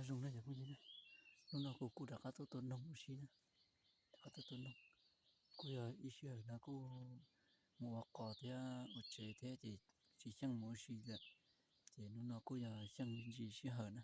Zoo na cov phooj ywg na, hnub no kuv kuj rov qab tuaj tua noog ua si na, rov qab tuaj tua noog. Kuj yog ib sij hawm no kuj mus ua qos thiab ua tsev thiab ces tsis xyeej mus ua si lawm. Ces hnub no kuj yog xyeej me ntsis sij hawm na,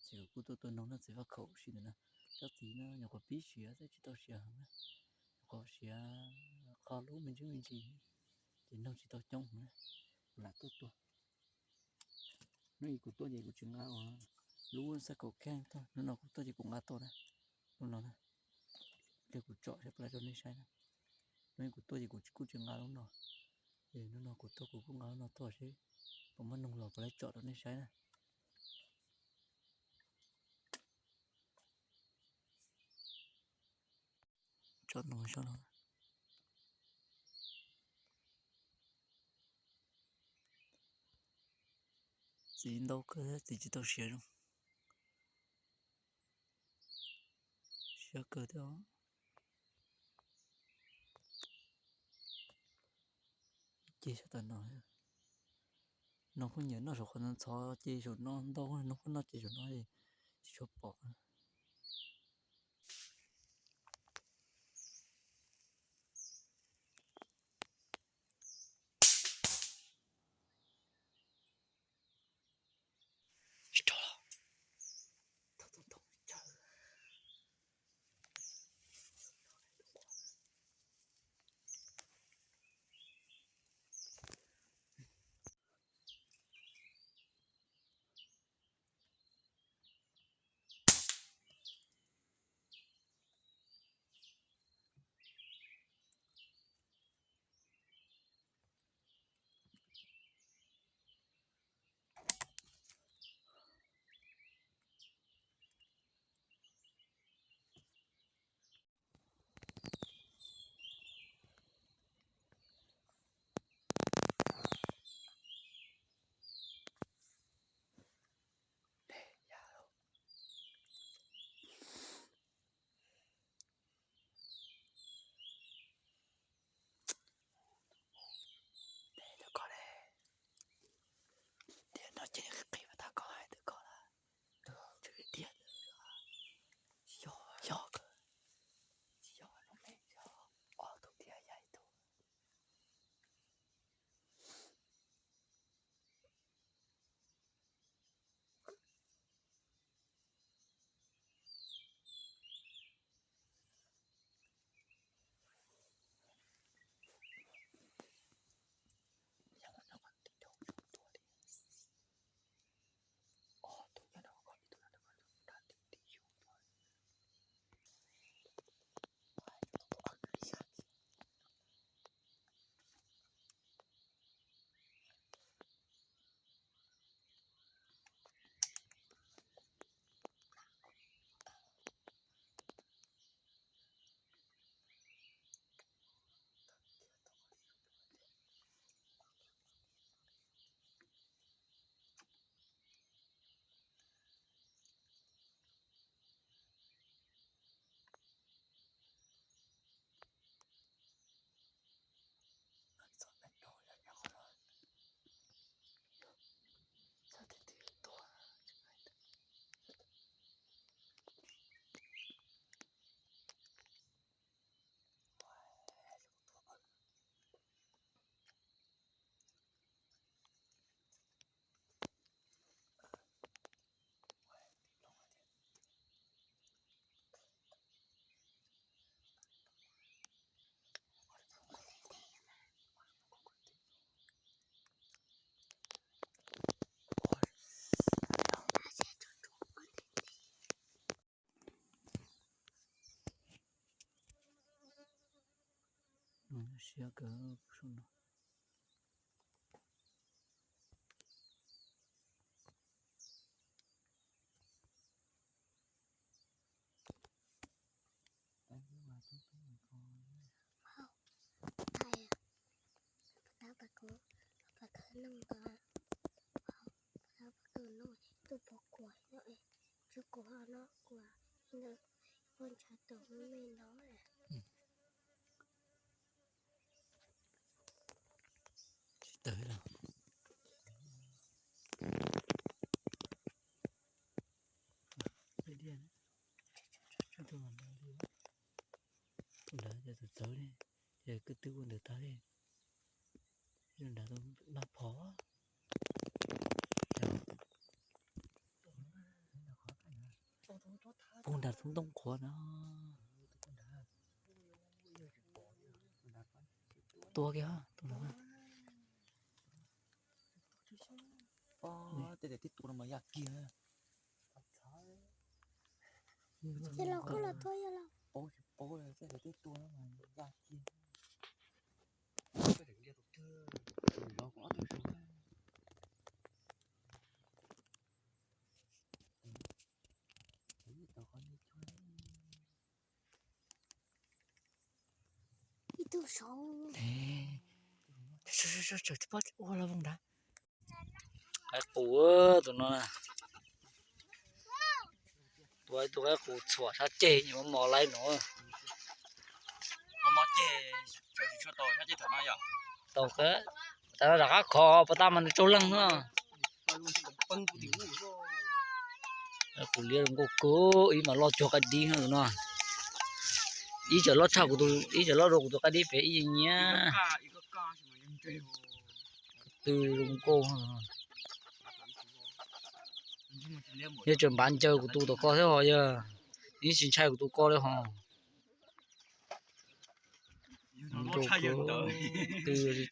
ces kuv kuj tuaj tua noog noj txiv faj khaum ua si ntawm no. Tsob txiv no nyuam qhuav pib siav thiab tsis tau siav heev na, nyuam qhuav siav qhov lub me ntsis me ntsis, ces noog tsis tau coob heev na, kuv lam tuaj tua. Hnub ib kuv tuaj ces kuv tsis nqa ua lub xab kaum kheej tuaj, hnub no kuv tuaj ces kuv nqa tuaj na, lub no na, ces kuv tsom saib puas laib rau nej saib na. Hnub ib kuv tuaj ces kuv kuj tsis nqa lub no, ces hnub no kuv tuaj kuv kuj nqa lub no tuaj seb puas muaj noog los puas laib tsom rau nej saib na. Tsom noog sab no. Txiv ntau kawg, txiv tsis tau siav zoo. Siab kawg thiab. Ces sab tom no, noog kuj nyiam noj saum qhov ntxhov ces saum no ntau, noog kuj noj ces saum no tsis tshua pom. Tiag no ces qhib qhib tag koj hais twb koj lawm. Tsw tiag. Yog, yog, yog lub me yog ob tug tiag yog ib tug. Siab kawg saum no. Tab pas kuv, tab pas khawb noog ntawd, tab pas khawb noog tuaj pov kuam no, tsis kuv ho no kuam ntawd, ua ntshav tus me me no. Tsis tawg los. tuaj ntawd li, tus nrad ces txawv txawv li, ces kwj twb ua ntawd tag li, nrad nag phom. Pug nrad thoob ntoo qhuav no. Tua kiag, tua no. Tej daim tib tua no mas yaj kiag. Ces los koj los tua yog los? Paub tsis paub, tej daim tib tua no mas yaj kiag. Ib tug saud. Tsawg tsawg tsawg, ua los voos nrad. Qaib qus tus no, tua ib tug qaib qus txhuam sab ceg, mos mos laib no. Tau, tas no rov qab khov pas tas mas nws tsaug leeg na. Qaib qus liab zoo nkauj kawg, ib mas loj cuag qaib dib no. Ib txawm loj tshaj kuv tus, ib txawm loj dua kuv tus qaib dib pem ib nyiab. Qw zoo nkauj. Yog tseem npav ncaws kuv tus tom ko thiab ho yog, yeej tsis ntshai kuv tus ko li ho. Qw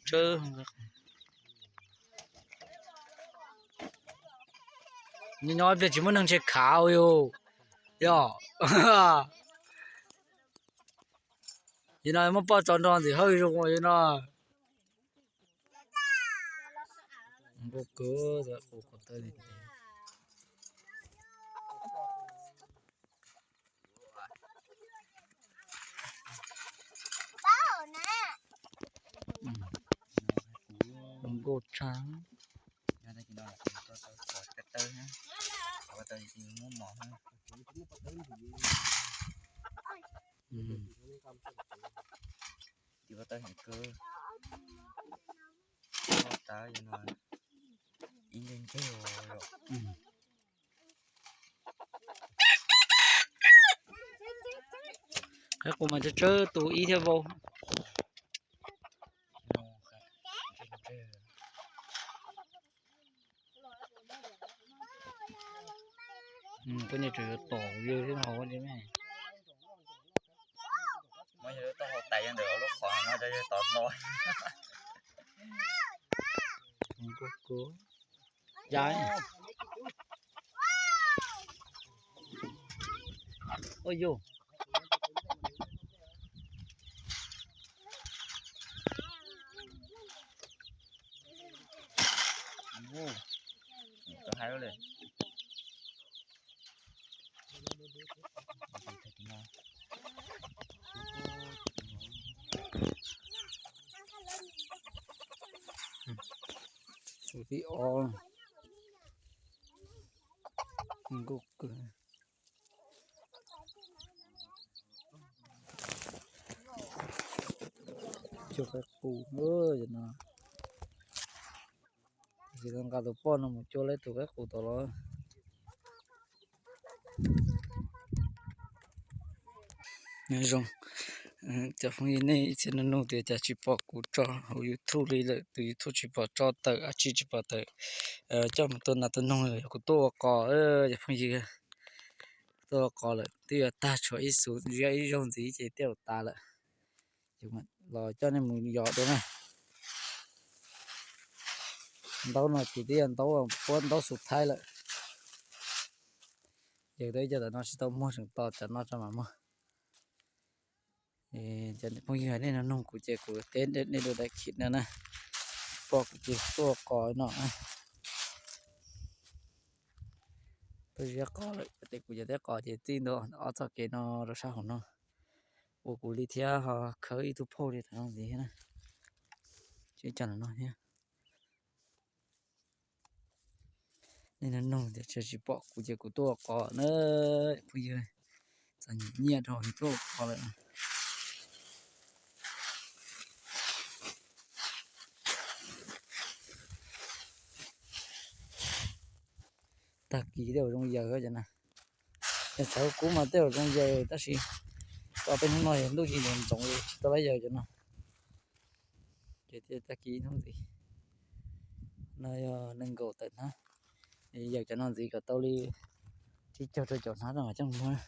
tsawb. Nyob nyob pliag tsis muaj neeg ntshe khav yus. Yog, yus no muaj poj tso nrog ntxim hawj zoo yus no. Nkauj kawg, qus qhov tawb li. Nkauj tshaj. Tiv ko taw heev kawg. Loj tas yog no ib nceg nceg os. Qaib qus mas tsawg tsawg tus ib thiab vau. Koj nyias tseem yuav tom yus thiab no ne. Muab yog lub taub hau tais yog ntawm lub qhov no, yog tom no. Nkauj kawg. Yai. Ua yus. Tau hais li. Tus thib ob. Nkauj kawg. Cua qaib qus no. Tab sis nqa tus poj no mus cua laib tus qaib qus tom los. Nyob zoo cov phooj ywg, nej ib txhia nug nug tias cas tsis pom kuv tso hauv YouTube li lawm, tus YouTube tsis pom tso tawm, ab tsi tsis pom tawm. Coj mus tua nas tua noog lawm, yog kuv tuaj ua qos, cov phooj ywg, tuaj ua qos lawm twb yuav tag tshuav ib xu, ziab ib zaug ntxiv ces tej zaum tas lawm. Los coj nej mus yos dua na. Ntaub no ces twb yog ntaub, puab ntaub xu thaib lawm. Yog ib co tom no tsis tau muag, tseem tos tam no tso mam muag. Cov phooj ywg, nej nug nug kuv ces kuv teb nej dua daim khiv no na. Pom kuv ces tuaj qos no. Tuaj ziab qos lawm, tes kuv cov teb qos ces txij ntua ob txoj kev no rau sab hauv no. Ua kuv li thiab ho khawb ib tug phauj li tam no ntxiv thiab na. Tsis coj no thiab. Nej nug nug tias tsis pom kuv ces kuv tuaj ua qos na. Phooj ywg, txom nyem nyiaj rau tuaj ua qos lawm. Tag kis tej zaum zoo yawg cov na. Yog tshav kub mas tej zaum zoo yaws tab sis tau peb hnub no yog ntuj tsis ntxoov li tsis tau lab yaws cov no. Ces tag kis hnub ntxiv no yog nees nkaum tawm hnab, yaws cov no ntxiv kom tau li tsib caug rau caum hnab no mas coj mus muag.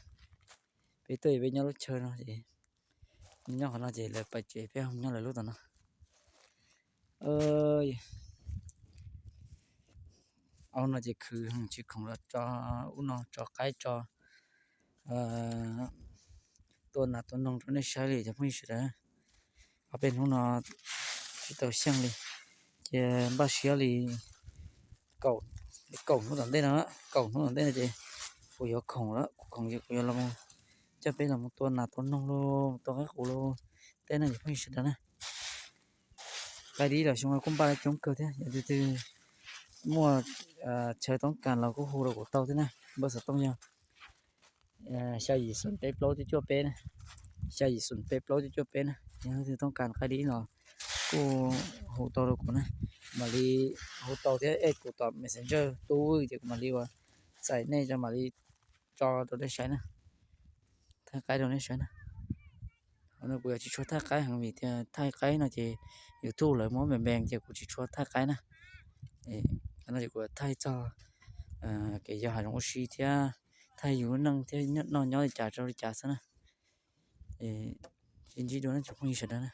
Peb tuaj peb nyob lub chaw no ces nyob qhov no ces lawv pais tsev peb nyob lawv lub tom no. Aub no ces khwv tsis khoom los tso, ub no tso qaib tso, tua nas tua noog rau nej saib li cov phooj ywg sawv daws. Ob peb hnub no tsis tau xyeej li, ces npaj siab li kaum hnub tom ntej no, kaum hnub tom ntej no ces kuv yuav khoom lawm, kuv khoom ces kuv yuav los coj peb los mus tua nas tua noog los tua qaib qus los tej no cov phooj ywg sawv daws na. Qaib dib los xyoo no kuj npaj coob kawg thiab, yog tus twg muaj chaw toob kas los kuj hu rau kuv tau thiab na. Npawb xov tooj yog xya yim xoom peb plaub cuaj cuaj peb na, xya yim xoom peb plaub cuaj cuaj peb na. Yog leej twg toob kas qaib dib los kuj hu tau rau kuv na, mam li hu tau thiab ej kuv tom Messenger tub ces kuv mam li ua txais nej cov mam li tso rau nej saib na, thaij qaib rau nej saib na. Qhov no kuv yuav tsis tshua thaij qaib heev vim tias thaij qaib no ces YouTube lawv muab ban ban ces kuv tsis tshua thaij qaib na. Qhov no ces kuv thaij txog kev yos hav zoov ua si thiab thaij yus lub neej thiab noj nyob li cas rau li cas xwb na. Sib ntsib dua na cov phooj ywg sawv daws na.